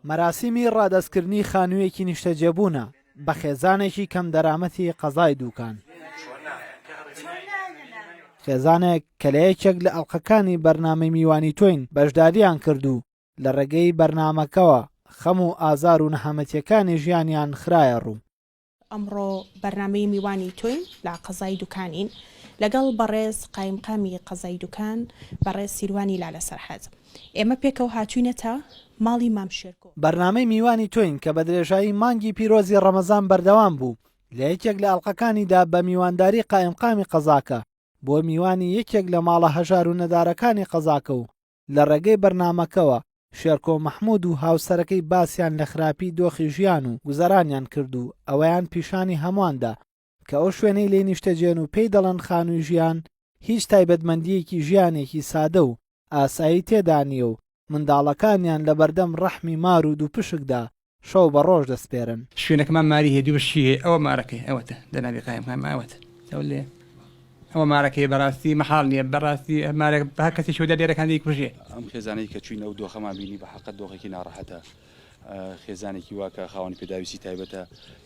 مەراسیمی ڕادەستکردنی خانوویەکی نیشتەجێبوونە بە خێزانێکی کەمدەرامەتی قەزای دووکان. خێزانێک کە لە یەکێک لە ئەڵقەکانی بەرنامەی میوانی تۆین بەشداریان کرد و لە ڕێگەی بەرنامەکەوە خەم و ئازار و نەهامەتیەکانی ژیانیان خرایە ڕوو. ئەمڕۆ بەرنامەی میوانی تۆین لە قەزای دوکانین لەگەڵ بەڕێز قایمقامی قەزای دوکان بەڕێز سیروانی لالە سەرحەد ئێمە پێکەوە هاتوینەتە ماڵی مام شێرکۆ. بەرنامەی میوانی تۆین کە بە درێژایی مانگی پیرۆزی ڕەمەزان بەردەوام بوو، لە یەکێک لە ئەڵقەکانیدا بە میوانداری قائیمقامی قەزاکە بۆ میوانی یەکێک لە ماڵە هەژار و نەدارەکانی قەزاکە و لە ڕێگەی بەرنامەکەوە شێرکۆ مەحمود و هاوسەرەکەی باسیان لە خراپی دۆخی ژیان و گوزەرانیان کرد و ئەوەیان پیشانی هەمووان دا کە ئەو شوێنەی لێی نیشتەجێن و پێی دەڵێن خانووی ژیان هیچ تایبەتمەندییەکی ژیانێکی سادە و ئاسایی تێدا نییە و منداڵەکانیان لەبەردەم ڕەحمی مار و دووپشکدا شەو بە ڕۆژ دەسپێرن. شوێنەکەمان ماری هەیە دوو بەشی هەیە ئەوە مارەکەی ئەوەتە جەنابی قایم قایم ئەوەتە چاو لێ ئەوە مارەکەی بەڕاستی مەحاڵ نییە بەڕاستی مارێک بە هەر کەسێکی وەدا لێرەکان دەیکوژێ. ئەم خێزانەی کە چوین ئەو دۆخەمان بینی بە حەقت دۆخێکی ناڕەحەتە خێزانێکی وا کە خاوەنی پێداویستی تایبەتە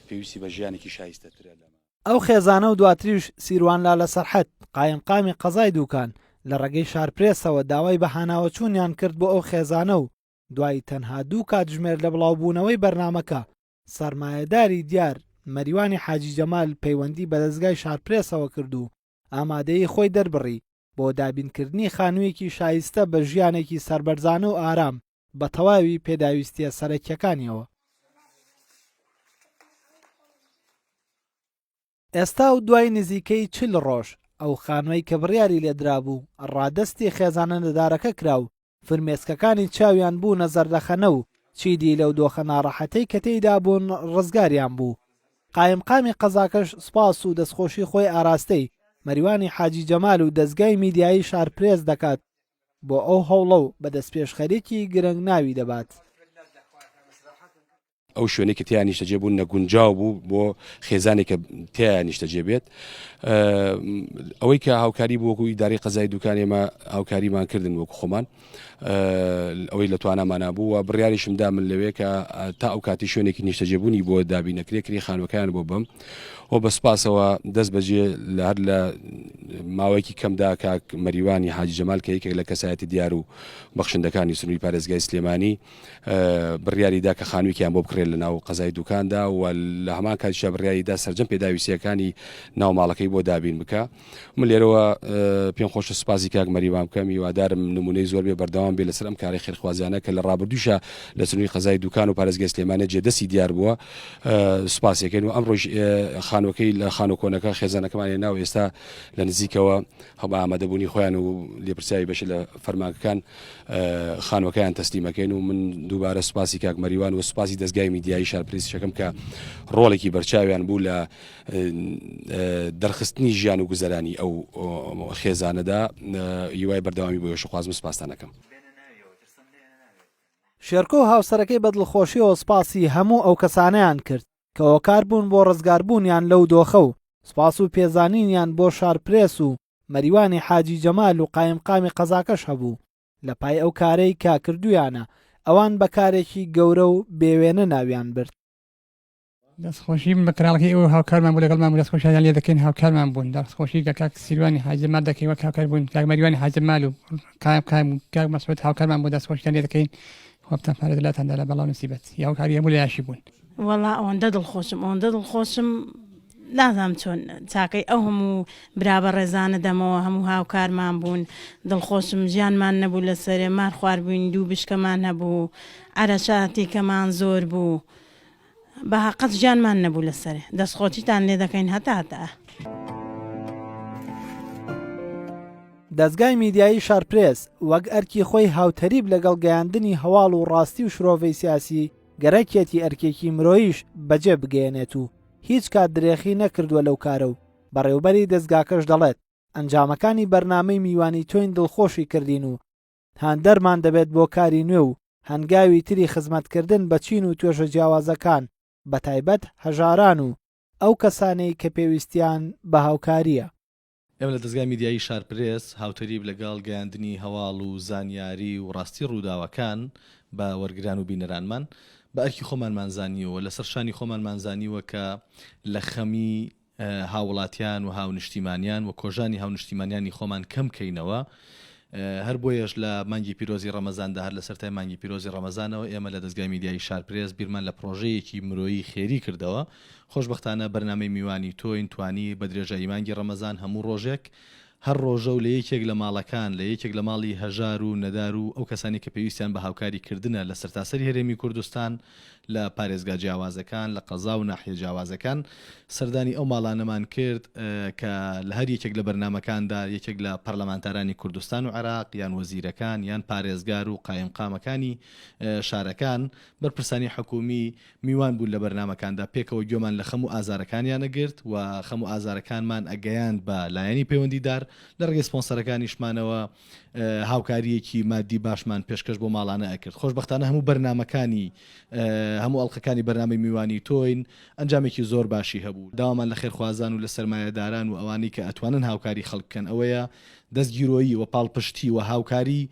پێویستی بە ژیانێکی شایستەترە لەمە. ئەو خێزانە و دواتریش سیروان لالە سەرحەد، قایمقامی قەزای دووکان، لە ڕێگەی شارپرێسەوە داوای بەهاناوەچوونیان کرد بۆ ئەو خێزانە و دوای تەنها دوو کاتژمێر لە بڵاوبوونەوەی بەرنامەکە، سەرمایەداری دیار مەریوانی حاجی جەمال پەیوەندی بە دەزگای شارپرێسەوە کرد و ئامادەیی خۆی دەربڕی بۆ دابینکردنی خانوویەکی شایستە بە ژیانێکی سەربەرزانە و ئارام بە تەواوی پێداویستییە سەرەکییەکانیەوە. ئێستا و دوای نزیکەی 40 ڕۆژ ئەو خانووەی کە بڕیاری لێدرابوو ڕادەستی خێزانە نەدارەکە کرا و فرمێسکەکانی چاویان بوونە زەردەخەنە و چیدی لەو دۆخە ناڕەحەتەی کە تێیدا بوون ڕزگاریان بوو. قایمقامی قەزاکەش سوپاس و دەستخۆشی خۆی ئاراستەی مەریوانی حاجی جەمال و دەزگای میدیایی شارپرێس دەکات بۆ ئەو هەوڵە و بە دەستپێشخەریی گرنگ ناوی دەبات. ئەو شوێنەی کە تیا نیشتەجێ بوون نەگونجاو بوو بۆ خێزانێک کە تیا نیشتەجێ بێت ئەوەی کە هاوکاری بوو وەکو ئیدارەی قەزای دوکان ئێمە هاوکاریمان کردن وەکو خۆمان ئەوەی لە توانامانە بوو و بڕیاریشم دا من لەوێ کە تا ئەو کاتی شوێنێکی نیشتەجێبوونی بۆ دابی نەکرێ کری خانوەکەیان بۆ بم و بە سپاسەوە دەست بەجێ لە هەر لە ماوەیەکی کەمدا کاک مەریوانی حاجی جەمال کە یەکێک لە کەسایەتی دیار و بەخشندەکانی سنووری پارێزگای سلێمانی بڕیاری دا کە خانوویەکیان بۆ بکڕێت لە ناو قەزای دوکاندا و لە هەمان کاتیشا بڕیاری دا سەرجەم پێداویستییەکانی ناو ماڵەکەی بۆ دابین بکا. من لێرەوە پێم خۆشە سوپاسی کاک مەریوان بکەم، هیوادارم نموونەی زۆر بێ بەردەوام بێ لەسەر ئەم کارە خێرخوازیانە کە لە ڕابردوویشا لە سنووری قەزای دوکان و پارێزگای سلێمانی جێ دەستی دیار بووە سوپاسیەکەین و ئەمڕۆش خانووەکەی لە خانوو کۆنەکە خێزانەکەمان هێنا و ئێستا لە نزیکەوە بە ئامادەبوونی خۆیان و لێپرسراوی بەشێ لە فەرمانگەکان خانوەکەیان تەسلیمەکەین و من دووبارە سوپاسی کاک مەریوان و سوپاسی دەستگای میدیایی شار پرێسیشەکەم کە ڕۆڵێکی بەرچاویان بوو لە دەرخستنی ژیان و گوزەرانی ئەو خێزانەدا هیوای بەردەوامی بۆ یۆشخوازم سوپاستانەکەم. شێرکۆ و هاوسەرەکەی بە دڵخۆشیەوە سوپاسی هەموو ئەو کەسانەیان کرد کە هۆکار بوون بۆ ڕزگاربوونیان لەو دۆخە و سوپاس و پێزانینیان بۆ شارپرێس و مەریوانی حاجی جەمال و قایمقامی قەزاکەش هەبوو لە پای ئەو کارەی کە کردوویانە ئەوان بە کارێکی گەورە و بێ وێنە ناویان برد. دەست خۆشی بە کەناڵەکەی ئێوە هاوکارمان بوو لەگەڵمان بوو دەست خۆشیان لێ دەکەین هاوکارمان بوون دەست خۆشی لە کاک سیروانی حاجی جەمال دەکەین وەک هاوکار بوون کاک مەریوانی حاجی جەمال و قایم قایم کاک مەسعود هاوکارمان بوو دەست خۆشیان لێ دەکەین خوا بتان پارێزێت لاتان دا لە بەڵا و نسیبەت هاوکاری هەموو لایەکی بوون. وەڵا ئەوەندە دڵخۆشم ئەوەندە دڵخۆشم نازانم چۆن چاکەی ئەو هەموو برا بەڕێزانە دەمەوە هەموو هاوکارمان بوون دڵخۆشم ژیانمان نەبوو لەسەرێ مار خواربووین دوو بشکەمان هەبوو عەرەشاتیکەمان زۆر بوو بە هەقەت ژیانمان نەبوو لەسەرێ دەستخۆشیتان لێ دەکەین هەتا هەتا. دەزگای میدیایی شارپرێس وەک ئەرکی خۆی هاوتەریب لەگەڵ گەیاندنی هەواڵ و ڕاستی و شرۆڤەی سیاسی گەرەکیەتی ئەرکێکی مرۆییش بەجێ بگەیەنێت و هیچ کات درێخی نەکردووە لەو کارە و بەڕێوبەری دەزگاکەش دەڵێت ئەنجامەکانی بەرنامەی میوانی تۆین دڵخۆشی کردین و هاندەرمان دەبێت بۆ کاری نوێ و هەنگاوی تری خزمەتکردن بە چین و توێژە جیاوازەکان بەتایبەت هەژاران و ئەو کەسانەی کە پێویستیان بە هاوکارییە. ئێمە لە دەزگای میدیایی شارپرێس هاوتەریب لەگەڵ گەیاندنی هەواڵ و زانیاری و ڕاستی ڕووداوەکان بە وەرگران و بینەرانمان، بە ئەرکی خۆمانمان زانیوە و لەسەر شانی خۆمانمان زانیوە کە لە خەمی هاووڵاتیان و هاونشتیمانیان و کۆژانی هاونشتیمانیانی خۆمان کەم کەینەوە. هەر بۆیەش لە مانگی پیرۆزی ڕەمەزاندا هەر لە سەرتای مانگی پیرۆزی ڕەمەزانەوە ئێمە لە دەزگای میدیایی شارپرێس بیرمان لە پڕۆژەیەکی مرۆیی خێری کردەوە خۆشبەختانە بەرنامەی میوانی تۆین توانی بە درێژایی مانگی ڕەمەزان هەموو ڕۆژێک هەر ڕۆژە و لە یەکێک لە ماڵەکان لە یەکێک لە ماڵی هەژار و نەدار و ئەو کەسانەی کە پێویستیان بە هاوکاری کردنە لە سەرتاسەری هەرێمی کوردستان لە پارێزگا جیاوازەکان لە قەزا و ناحیە جیاوازەکان سەردانی ئەو ماڵانەمان کرد کە لە هەر یەکێک لە بەرنامەکاندا یەکێک لە پەرلەمانتارانی کوردستان و عێراق یان وەزیرەکان یان پارێزگار و قایمقامەکانی شارەکان بەرپرسانی حکومی میوان بوون لە بەرنامەکاندا پێکەوە گوێمان لە خەم و ئازارەکانیان ئەگرت و خەم و ئازارەکانمان ئەگەیاند بە لایەنی پەیوەندیدار لە ڕێگەی سپۆنسەرەکانیشمانەوە هاوکارییەکی مادی باشمان پێشکەش بۆ ماڵانە ئەکرد خۆشبەختانە هەموو بەرنامەکانی هەموو ئەڵقەکانی بەرنامەی میوانی تۆین ئەنجامێکی زۆر باشی هەبوو داوامان لە خێرخوازان و لە سەرمایەداران و ئەوانەی کە ئەتوانن هاوکاری خەڵک بکەن ئەوەیە دەستگیرۆیی و پاڵپشتی و هاوکاری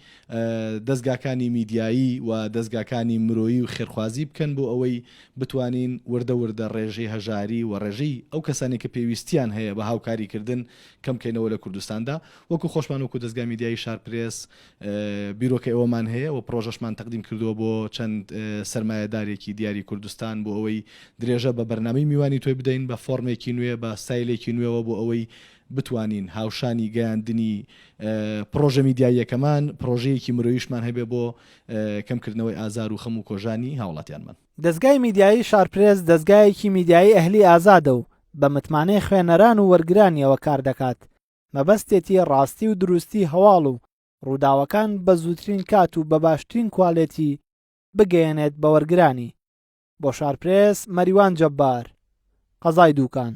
دەزگاکانی میدیایی و دەزگاکانی مرۆیی و خێرخوازی بکەن بۆ ئەوەی بتوانین وردە وردە ڕێژەی هەژاری و ڕێژەی ئەو کەسانەی کە پێویستیان هەیە بە هاوکاری کردن کەم کەینەوە لە کوردستاندا. وەکو خۆشمان وەکو دەزگای میدیایی شارپرێس بیرۆکەی ئەوەمان هەیە و پڕۆژەشمان تەقدیم کردووە بۆ چەند سەرمایەدارێکی دیاری کوردستان بۆ ئەوەی درێژە بە بەرنامەی میوانی تۆی بدەین بە فۆرمێکی نوێ بە ستایلێکی نوێوە بۆ ئەوەی بتوانین هاوشانی گەیاندنی پڕۆژە میدیاییەکەمان پڕۆژەیەکی مرۆییشمان هەبێ بۆ کەمکردنەوەی ئازار و خەم و کۆژانی هاوڵاتیانمان. دەزگای میدیایی شارپرێس دەزگایەکی میدیایی ئەهلی ئازادە و بە متمانەی خوێنەران و وەرگرانیەوە کار دەکات، مەبەستێتی ڕاستی و دروستی هەواڵ و ڕووداوەکان بە زووترین کات و بە باشترین کوالێتی بگەیەنێت بە وەرگرانی. بۆ شارپرێس مەریوان جەبار، قەزای دووکان.